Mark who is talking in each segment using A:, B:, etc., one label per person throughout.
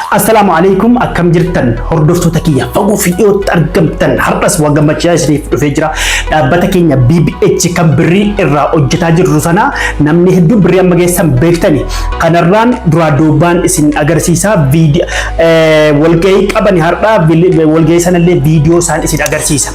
A: Assalaamu alaikum, akkam jirtan hordoftoota kiyya fagoo fi dhiyootti argamtan? Har'as waan gammachiisaa isiniif dhufee jira. Dhaabbata keenya BBH kan birrii irraa hojjetaa jirru sana namni hedduun birrii amma geessan beektani. Kanarraan duraa duubaan isin agarsiisa, walgahii qabani har'aa, walgahii sanallee viidiyoo isaan isin agarsiisa.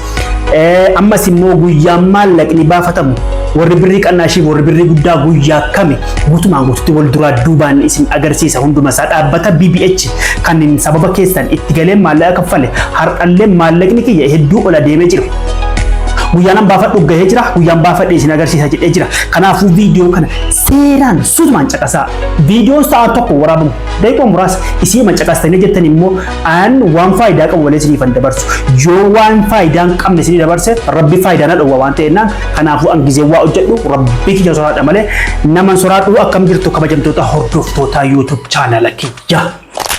A: Ammas immoo guyyaan maallaqni baafatamu, warri birrii qannaashii, warri birrii guddaa guyyaa kami, guutumaan guututti wal duraa duubaan isin agarsiisa hunduma isaa. Dhaabbata BBH kan sababa keessan itti galee maallaqa kaffale, har'allee maallaqni kiyya hedduu ol adeemee jira. Guyyaan an baafadhu gahee jira, guyyaan baafadhe isin agarsiisa jedhee jira. Kanaafuu viidiyoo kana seeraan suutumaan caqasaa. Viidiyoon sa'a tokko waraabamu daqiiqaa muraasa isii caqastanii jettan immoo an waan faayidaa qabu malee isiniif hin dabarsu. Yoo waan faayidaa hin qabne isinii dabarse, Rabbi faayidaa na dhowwa waan ta'eennaan. Kanaafuu an gizee waa hojjedhu Rabbi kiyya soraadha malee naman soraadhu. Akkam jirtu kabajamtoota hordoftoota YouTube chaanala kiyya?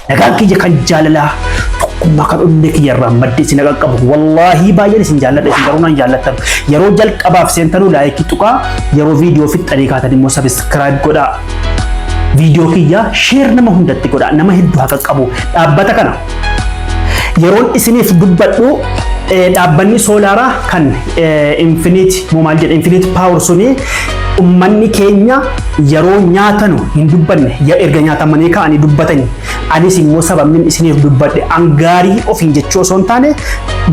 A: Nagaan kiyya kan jaalalaa, tokkummaa, kan onnee kiyya irraa madde isin qaqqabu. Wallaahii baay'een isin jaalladha, isin garuu naan jaallattan. Yeroo jalqabaaf seentanuu like tuqaa, yeroo viidiyoo fixxanii kaatan immoo subscribe godhaa. Viidiyoo kiyya share nama hundatti godhaa, nama hedduu haa qaqqabu. Dhaabbata kana yeroon isiniif dubbadhu, dhaabbanni soolaaraa kan Infinite moo maal jedha, Infinite Power suni, ummanni keenya yeroo nyaatanu hin dubbanne, erga nyaatamanii ka'anii dubbatani. Anis immoo sababni isiniif dubbadhe, an gaarii ofiin jechuu osoo hin taane,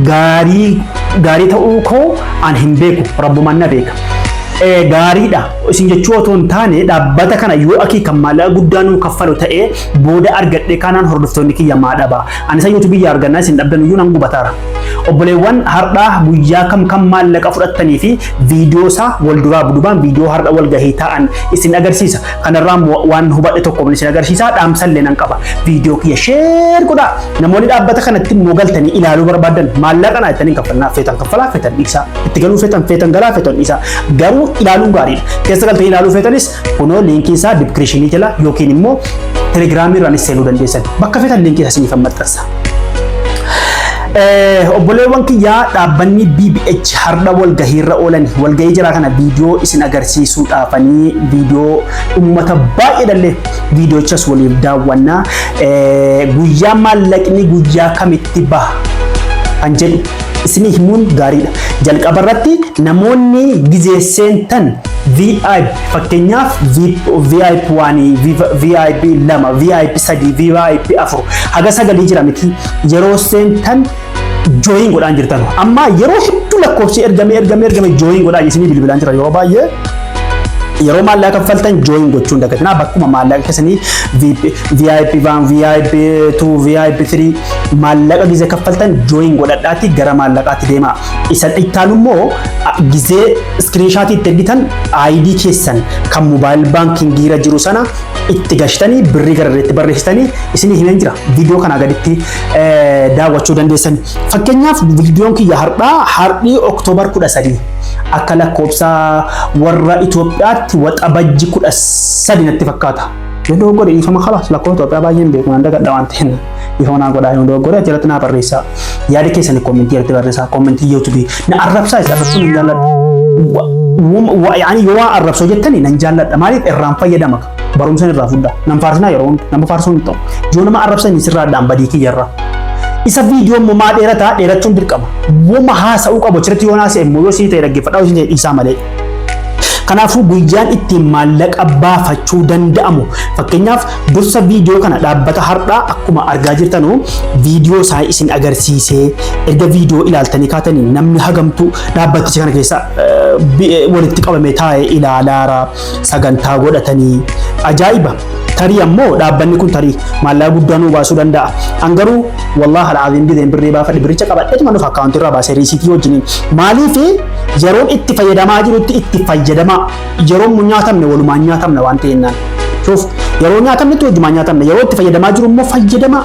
A: gaarii gaarii ta'uu koo an hin beeku, Rabbumaan na beeka. Gaariidha isin jechuu otoo hin taane, dhaabbata kana yoo akii kan maallaqa guddaa nuu kaffalu ta'ee booda argadhe kanaan hordoftoonni kiyya maa dhaba? Ani isa YouTube biyya argannaa isin dhabdan iyyuu nan gubataara. Obboleewwan, har'aa guyyaa kam kam maallaqa fudhattanii fi viidiyoo isaa wal duraa duubaan viidiyoo har'a wal gahii ta'an isin agarsiisa. Kanarraa waan hubadhe tokko isin agarsiisa, dhaamsallee nan qaba. Viidiyoo kiyya share godhaa. Namoonni dhaabbata kanatti immoo galtanii ilaaluu barbaadan, maallaqa naa jettanii kaffalnaa, feetan kaffalaa, feetan dhiisaa. Itti galuu feetan feetan galaa, feetan dhiisaa. Garuu ilaaluun gaariidha. Keessa galtanii ilaaluu feetanis kunoo liinkii isaa description jala yookiin immoo Telegramii irraanis seenuu dandeessan. Bakka feetan liinkii isaa isiniif maxxansa. Obboleewwan kiyyaa, dhaabbanni BBH har'a walgahiirra oolan, walgahii jiraa kana viidiyoo isin agarsiisuudhaafanii viidiyoo uummata baay'eedhallee viidiyoochas waliif daawwannaa. Guyyaa maallaqni guyyaa kamitti baha kan jedhu isinii himuun gaariidha. Jalqaba irratti namoonni gizee seentan VIP, fakkeenyaaf VIP 1, VIP 2, VIP 3, VIP 4 haga sagalii jira miti, yeroo seentan join godhaan jirtan. Amma yeroo hedduu lakkoofsi ergame ergame ergame join godhaa isinii bilbilaan jira yeroo baay'ee. Yeroo maallaqa kaffaltan join gochuun dagatinaa. Bakkuma maallaqa keessanii VIP 1, VIP 2, VIP 3 maallaqa gizee kaffaltan join godhadhaatti gara maallaqaatti deemaa. Isa ittaanu immoo gizee screenshot itti ergitan ID keessan kan mobile banking irra jiru sana itti gashtanii birrii gara irratti barreessitanii isinii himeen jira. Viidiyoo kanaa gaditti daawwachuu dandeessan. Fakkeenyaaf viidiyoon kiyya har'aa, har'ii October 13, akka lakkoofsa warra Itoophiyaatti Waxabajji 13 natti fakkaata. Yoo dogoggore dhiifama, خلاص, lakkoofsa Itoophiyaa baay'een beeku, nan dagadha waan ta'eef dhiifama naa godhaa. Yoo dogoggore achirratti naa barreessaa. Yaada keessan comment irratti barreessaa. Comment YouTube na arrabsaa, isa arrabsuun hin jaalladhu. Yaani yoo waan arrabsoo jettani nan jaalladha. Maaliif? Irraan fayyadama. Barumsa irraa fudhaa. Nan faarsinaa yeroo hunda, nama faarsuun hin ta'u. Yoo nama arrabsan sirraa badii kiyyarraa. Isa viidiyoo immoo maa dheerataa, dheerachuun dirqama. Woma haasa'uu qabu achirratti yoo haasa'e immoo yoo sii ta'e dhaggeeffadhaa, yoo sii ta'e dhiisaa malee. Kanaafuu guyyaan ittiin maallaqa baafachuu danda'amu, fakkeenyaaf dursa viidiyoo kana dhaabbata har'aa akkuma argaa jirtanu viidiyoo isaa isin agarsiisee, erga viidiyoo ilaaltanii kaatanii namni hagamtu dhaabbaticha kana keessa walitti qabame taa'ee ilaalaara sagantaa godhatanii ajaa'iba. Tarii ammoo dhaabbanni kun tarii maallaqa guddaa nuu baasuu danda'a. An garuu والله العظيم gideen birrii baafadhe, birricha qabadheetuma nuuf akkaawuntii irraa baasee riisiitii wajjiniin. Maaliif? Yeroon itti fayyadamaa jirutti itti fayyadamaa, yeroon mu nyaatamne walumaan nyaatamna waan ta'ennaan. شوف, yeroo nyaatamnetti wajjumaan nyaatamna, yeroo itti fayyadamaa jiru immoo fayyadamaa.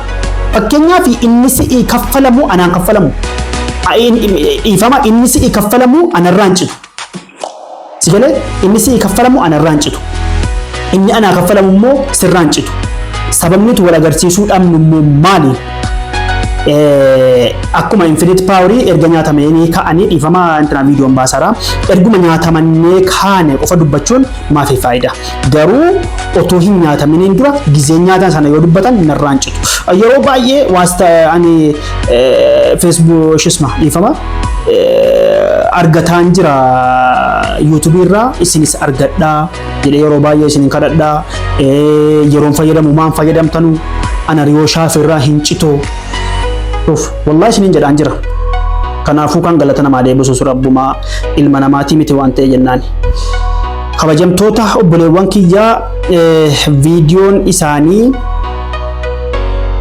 A: Fakkeenyaaf inni si'ii kaffalamu anaan kaffalamu. Dhiifama, inni si'ii kaffalamu anarraan citu. Si galee? Inni si'ii kaffalamu anarraan citu. Inni anaa kaffalamu immoo sirraan citu. Sababni nuti wal agarsiisuu dhabnu immoo maali? Akkuma Infinite Power erga nyaatamanii ka'anii dhiifama intina viidiyoon baasaara. Erguma nyaatamannee kaane qofa dubbachuun maafi faayidaa. Garuu otoo hin nyaataminiin dura gizee nyaatan sana yoo dubbatan narraan citu. Yeroo baay'ee waasta ani Facebook shisma dhiifama argataan jira YouTube irraa isinis argadhaa jedhee yeroo baay'ee isin kadhadhaa yeroon fayyadamu maan fayyadamtanu ana riyoo shaaf irraa hin citoo. Uf wallahi isiniin jedhaan jira. Kanaafuu kan galata namaa deebisus rabbumaa ilma namaatii miti waan ta'e jennaan. Kabajamtoota obboleewwan kiyyaa, viidiyoon isaanii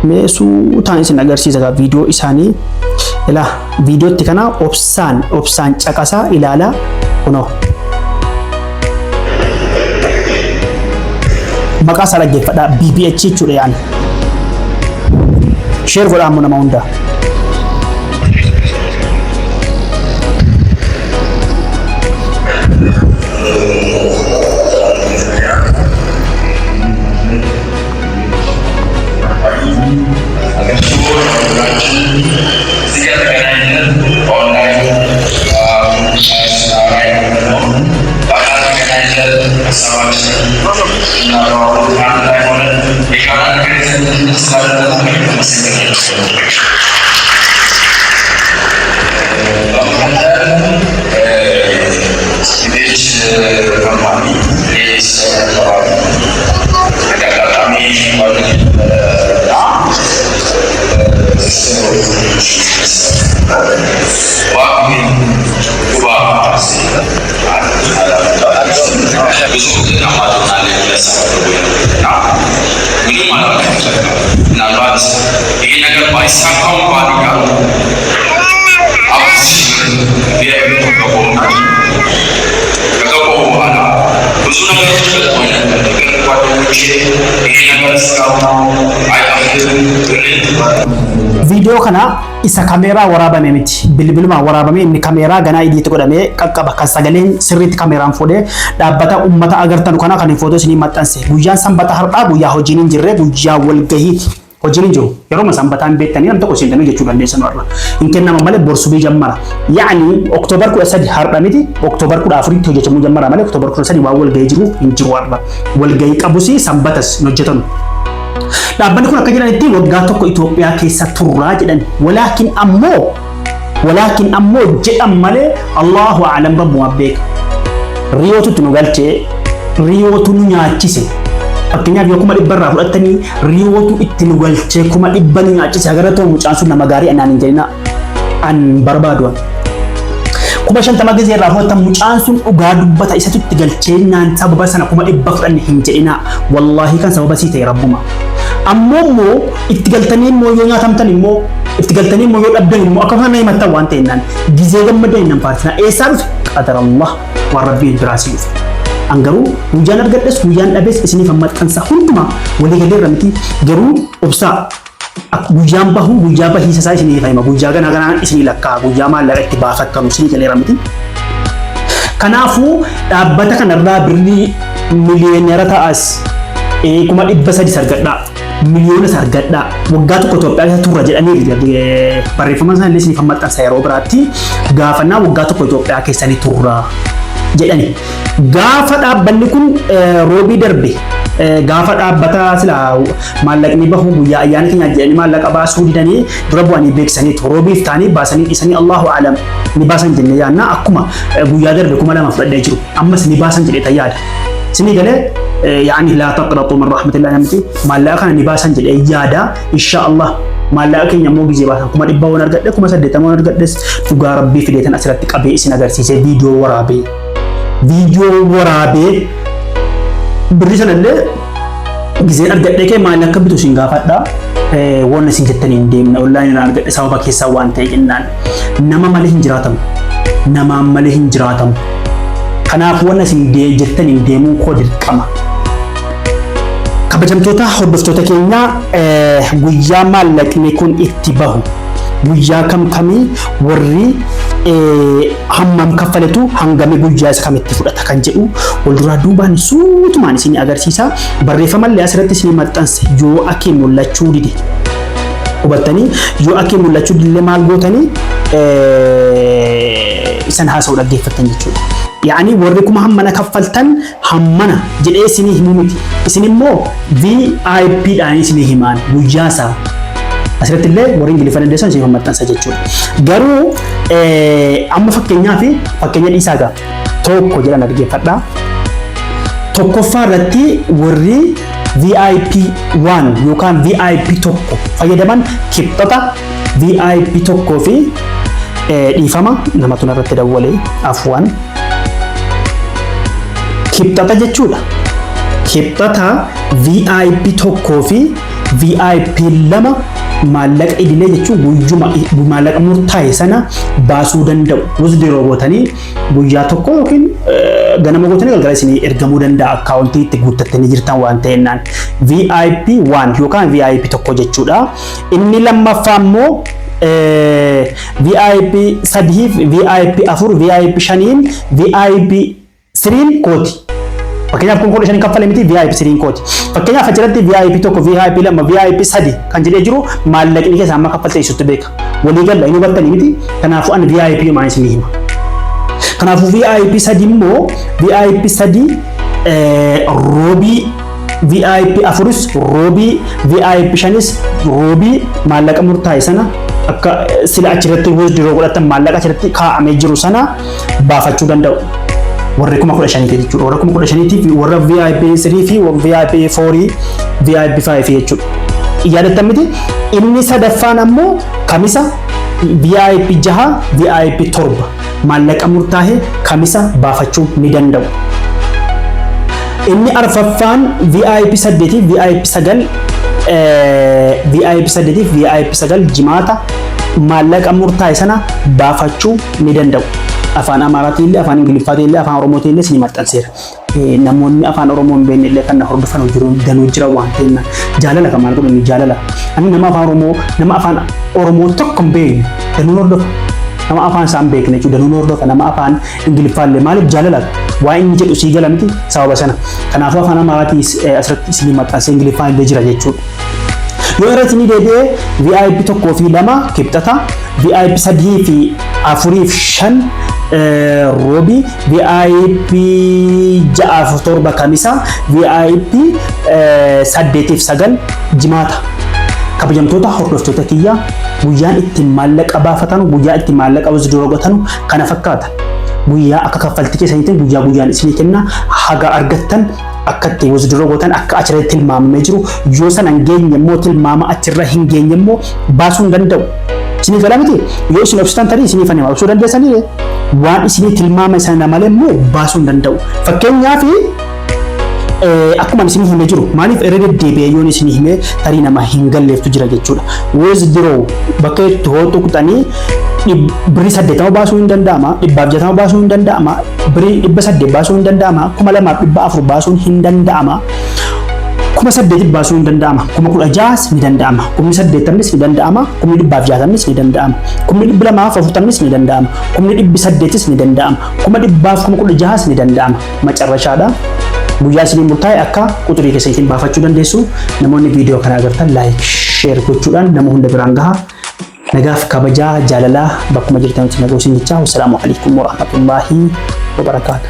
A: mee suutaan isin agarsiisa gaa viidiyoo isaanii. Ilaa viidiyootti kana obsaan obsaan caqasaa ilaalaa kunoo. Maqaa isaa dhaggeeffadhaa, BBH jechuudha yaani. Share godhaa ammoo nama hundaa.
B: እዚህ ጋር ተገናኝተን ኦንላይን ላይ ደግሞ በአካል ተገናኝተን ሀሳባችንን እናለዋወጥ አንድ ላይ ሆነን የጋራ ነገር ይዘን ስላደረግን አመሰግናለሁ። በመቀጠል ቤች company አካባቢ አጋጣሚ ጓደኛ እና ብዙ ምንም ምናልባት ይሄ ነገር ባይሳካው እንኳን እያሉ 5,000 ብር ከገባሁ በኋላ ብዙ ነገሮች ገጥሞኝ ነበር። ግን ጓደኞቼ ይሄ ነገር እስካሁን አይጠፍም።
A: Viidiyoo kana isa kameeraa waraabame miti. Bilbilumaan waraabame inni kameeraa ganaa idiitti godhamee qaqqaba. Kan sagaleen sirriitti kameeraan fuudhee dhaabbata uummata agartanu kana kan footoo isinii maxxanse. Guyyaan sanbata har'aa guyyaa hojiin hin jirre, guyyaa walgahiiti. Hojiin hin jiru. Yeroo sanbataan beektanii nam tokko seentanii jechuu dandeessan har'a. Hin kennama malee borsubii jammara. Yaani Oktoobar 13 har'a miti, Oktoobar 14tti hojjetamuu jammara malee Oktoobar 13 waan walgahii jiruuf hin jiru har'a. Walgahii qabus sanbatas hin hojjetanu. Dhaabbanni kun akka jedhanitti waggaa tokko Itoophiyaa keessa turraa jedhan. Walaakin ammoo jedhan malee Allahu a'lam, rabbuma beeka. Riyootu itti nu galchee, riyootu nu nyaachise. Fakkeenyaaf yoo 100,000 irraa fudhattanii riyootu itti nu galchee 100,000 nu nyaachise agarra ta'u mucaan sun nama gaarii anaan hin jedhina an barbaadu. 50,000 gizee irraa fudhatan mucaan sun dhugaa dubbata isatu itti galchee naan sababa sana 100,000 fudhanne hin jedhina. Wallaahi kan sababa sii ta'e rabbuma. Ammoo immoo itti galtanii immoo yoo nyaatamtan immoo itti galtanii immoo yoo dhabdan immoo akka kana himattan waan ta'e naan gizee gammadan hin faarsinaa. Eessaa dhufe? Qadar Allah, waan rabbiin biraa sii dhufe. An garuu guyyaan argadhes guyyaan dhabes isiniif maxxansa hundumaa walii galeerra miti, garuu obsaa guyyaan bahu guyyaa bahiisa isaa isinii hima, guyyaa gana ganaan isinii lakkaa guyyaa maallaqa itti baafattanu isinii galeera miti. Kanaafuu dhaabbata kanarraa birrii miliyeenera ta'as 300,000 sargadhaa, miliyoona sargadhaa, waggaa tokko Itoophiyaa keessa turra jedhanii barreeffama sana illee isiniif maxxansa yeroo biraatti gaafannaa waggaa tokko Itoophiyaa keessanii turra jedhani. Gaafa dhaabbanni kun roobii darbe gaafa dhaabbata sila maallaqni bahu guyyaa ayyaana keenya jedhanii maallaqa baasuu didanii dura bu'anii beeksisaniitu roobiif ta'anii baasanii dhiisanii Allahu alam ni baasan jennee yaadna. Akkuma guyyaa darbe 2,000 fudhadhee jiru ammas ni baasan jedhee yaada. Isinii galee yaani laa taqnatu min rahmatillah namti maallaqa kana ni baasan jedhee yaada insha Allah. Maallaqa keenya immoo gizee baasan 100,000 waan argadhe, 80,000 waan argadhes dhugaa rabbii fideetan asirratti qabee isin agarsiisee viidiyoo waraabee birrii sanallee gizeen argadhee kee maal akka bitu isin gaafadha. Waan isin jettanii hin deemna online irraa argadhe sababa keessaa waan ta'e jennaan nama malee hin jiraatamu. Namaan malee hin jiraatamu. Kanaaf waan isin jettanii hin deemuun koo dirqama. Kabajamtoota hordoftoota keenyaa, guyyaa maallaqni kun itti bahu guyyaa kam kamii, warri hammam kaffaletu hangami guyyaa isa kamitti fudhata kan jedhu walduraa duubaan suutumaan isinii agarsiisa. Barreeffamallee asirratti isinii maxxanse yoo akee mul'achuu dide. Hubattanii yoo akka mul'achuu dillee maal gootanii isan haasa'u dhaggeeffattan jechuudha. Yaani warri kuma hammana kaffaltan hammana jedhee isinii himuu miti. Isin immoo VIP dhaan isinii himaan guyyaa isaa. Asirratti illee warri Ingiliffa dandeessan isin maxxansa jechuudha. Garuu amma fakkeenyaaf fakkeenya dhiisaa gaa tokko jedhan dhaggeeffadhaa. Tokkoffaa irratti warri VIP 1 yookaan VIP 1 fayyadaman Kibxata VIP 1 fi, dhiifama, namatu irratti dawwalee, afwan, Kibxata jechuudha. Kibxata VIP 1 fi VIP 2 maallaqa idilee jechuun guyyuma maallaqa murtaa'e sana baasuu danda'u. Withdraw gootanii guyyaa tokko yookiin ganama gootanii galgala isinii ergamuu danda'a akkaawuntii itti guuttattanii jirtan waan ta'ennaan. VIP 1 yookaan VIP 1 jechuudha. Inni lammaffaa immoo VIP 3, VIP 4, VIP 5, VIP 3 kooti. Fakkeenyaaf kun 15,000 kaffale miti, VIP 3 kooti. Fakkeenyaaf achirratti VIP 1, VIP 2, VIP 3 kan jedhee jiru maallaqni keessa amma kaffalte isutti beeka. Walii galla inni hubattanii miti. Kanaafuu ani VIP maan isinii hima. Kanaafuu VIP 3 immoo VIP 3 Roobii, VIP 4s Roobii, VIP 5s Roobii maallaqa murtaa'e sana akka sila achirratti withdraw godhatan maallaqa achirratti kaa'amee jiru sana baafachuu danda'u. Warri 15,000ti jechuudha. Warra 15,000tiif warra VIP 3 fi VIP 4, VIP 5 jechuudha. Yaadattan miti? Inni sadaffaan ammoo Kamisa VIP 6, VIP 7 maallaqa murtaa'e Kamisa baafachuu ni danda'u. Inni arfaffaan VIP 8, VIP 9, VIP 8, VIP 9 Jimaata maallaqa murtaa'e sana baafachuu ni danda'u. Afaan Amaaraatiin illee, afaan Ingiliffaatiin illee, afaan Oromootiin illee isinii maxxanseera. Namoonni afaan Oromoo hin beekne illee kan na hordofan jiru danuu jira waan ta'eef jaalala kan maal godhan jaalala. Ani nama afaan Oromoo, nama afaan Oromoo tokko hin beekne danuun hordofa. Nama afaan isaa hin beekne jechuudha danuun hordofa. Nama afaan Ingiliffaa illee maaliif jaalala waa inni jedhu sii gala miti sababa sana. Kanaafuu afaan Amaaraatiin asirratti isinii maxxansee Ingiliffaan illee jira jechuudha. Yoo irratti ni deebi'ee VIP 1 fi 2 Kibxata, VIP 3 fi 4 fi 5 Roobii, VIP 6 fi 7 Kamisa, VIP 8 fi 9 Jimaata. Kabajamtoota hordoftoota kiyya, guyyaan ittiin maallaqa baafatan, guyyaa ittiin maallaqa withdraw godhatan kana fakkaata. Guyyaa akka kaffaltii keessaniitiin guyyaa guyyaan isinii kenna. Haga argattan akka itti withdraw gootan akka achirratti tilmaamamee jiru, yoo sana hin geenye immoo, tilmaama achirra hin geenye immoo baasuu hin danda'u. Isinii gala miti? Yoo isin obsitan tarii isinii fanima obsuu dandeessanii waan isinii tilmaama sana malee immoo baasuu hin danda'u. Fakkeenyaaf akkuma isinii himee jiru, maaliif irra deddeebi'ee yoon isinii himee tarii nama hin galleeftu jira jechuudha. Withdraw bakka itti hoo tuqxanii birrii 80 baasuu hin danda'ama, 160 baasuu hin danda'ama, birrii 800 baasuu hin danda'ama, 2,400 baasuun hin danda'ama. 8,000 baasuu hin danda'ama, 16,000s ni danda'ama, 80,000nis ni danda'ama, 160,000nis ni danda'ama, 240,000nis ni danda'ama, 800,000s ni danda'ama, 116,000s ni danda'ama. Macarrashaadha. Guyyaa isinii murtaa'e akka quxurii keessaniitiin baafachuu dandeessu. Namoonni viidiyoo kana agartan like, share gochuudhaan nama hunda biraan gaha. Nagaaf kabajaa jaalalaa bakkuma jirtanitti nagaa isin jechaa. Wassalaamu alaikum warahmatullaahi wabarakaatu.